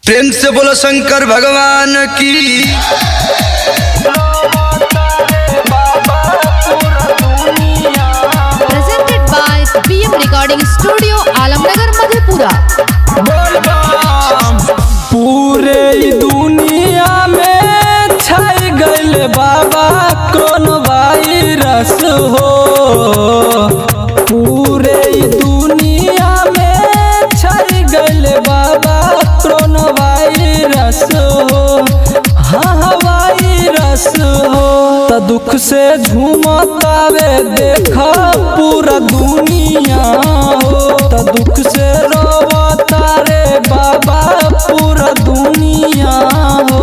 प्रेम से बोलो शंकर भगवान की। Presented by PM Recording Studio, Alamnagar, Madhepura. पूरे ई दुनिया में छाई गइल बाबा कोरोना वायरस हो। पूरे ई दुनिया में छाई गइल बाबा कोरोना वायरस हो। हाँ वायरस हो। त दुख से झूमतावे देखा पूरा दुनिया हो। त दुख से रोवता रे बाबा पूरा दुनिया हो।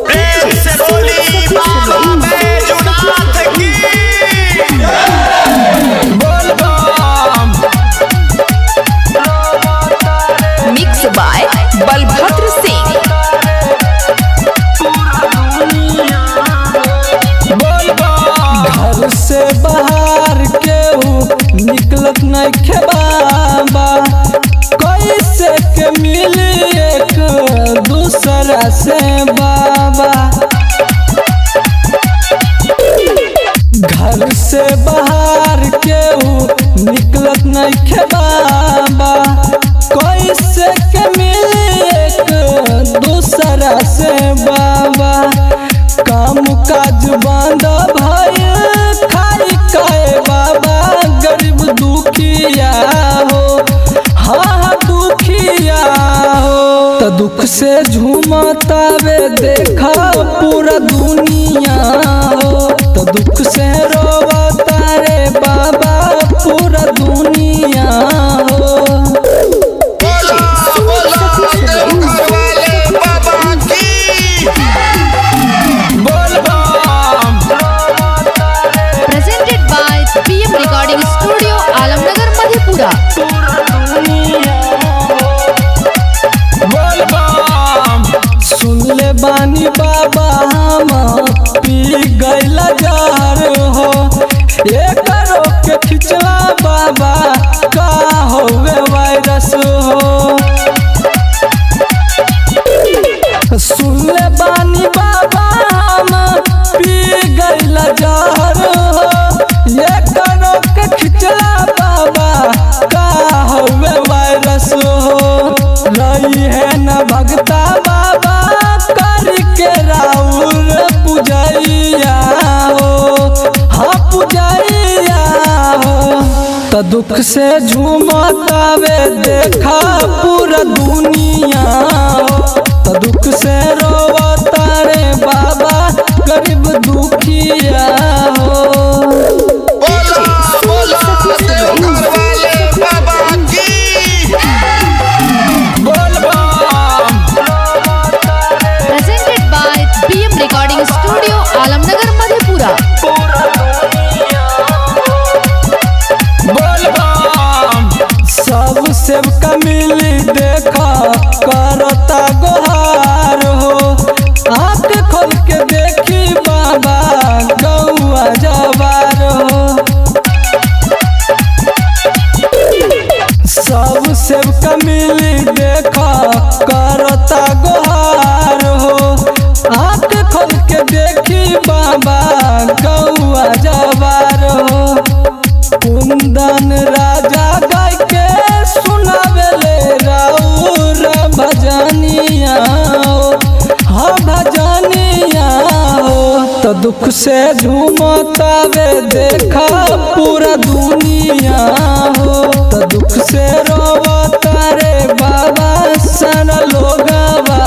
प्रेम से बोली बाबा बैजनाथ की। Mix by Balbhadra Singh. घर से बाहर केहू निकलत नहीं बाबा, कैसे के मिली एक दूसरा से बाबा। घर से बाहर केहू निकलत नहीं बाबा, कैसे के मिली एक दूसरा से बाबा। काम काज बंद भइल खाई काए बाबा गरीब दुखिया हो। हाँ दुखिया हो। त दुख से झूमतावे देखा पूरा दुनिया हो। त दुख से रोवता रे बाबा पूरा दुनिया हो। बोला बोला देवघर वाले बाबा की। Presented by PM Recording Studio, Alamnagar, Madhepura. सुन ले बानी बाबा हम पी गैला जहर हो। एकरो के खिचला बाबा का होवे वायरस हो। सुन ले बानी बाबा हम पी गैला जहर हो। एकरो के खिचला बाबा का होवे वायरस हो। रही है न भगता बाबा करके राउर पुजैया हो। हाँ पुजैया हो। त दुख से झूमतावे देखा पूरा दुनिया हो। त दुख से रोवता रे बाबा गरीब दुखिया हो। बोला बोला देवघर वाले बाबा की। Presented by PM Recording Studio, Alamnagar, Madhepura. सब सेवका मिली देखा करता गोहार हो। आँख खोल के देखी बाबा गौआ जवार हो। सब सेवका मिली देखा करता गोहार हो। आँख खोल के देखी बाबा गौआ जवार हो। कुंदन राजा गाय के सुनावेले राउर भजनिया हो। हाँ भजनिया हो। त दुख से झूमतावे देखा पूरा दुनिया हो। त दुख से रोवता रे बाबा सारा लोगवा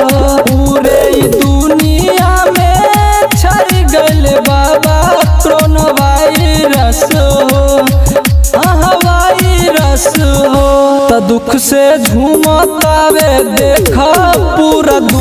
हो। पूरे ई दुनिया में छाई गइल बाबा कोरोना वायरस हो। हाँ वायरस हो। त दुख से झूमतावे देखा पूरा दुनिया।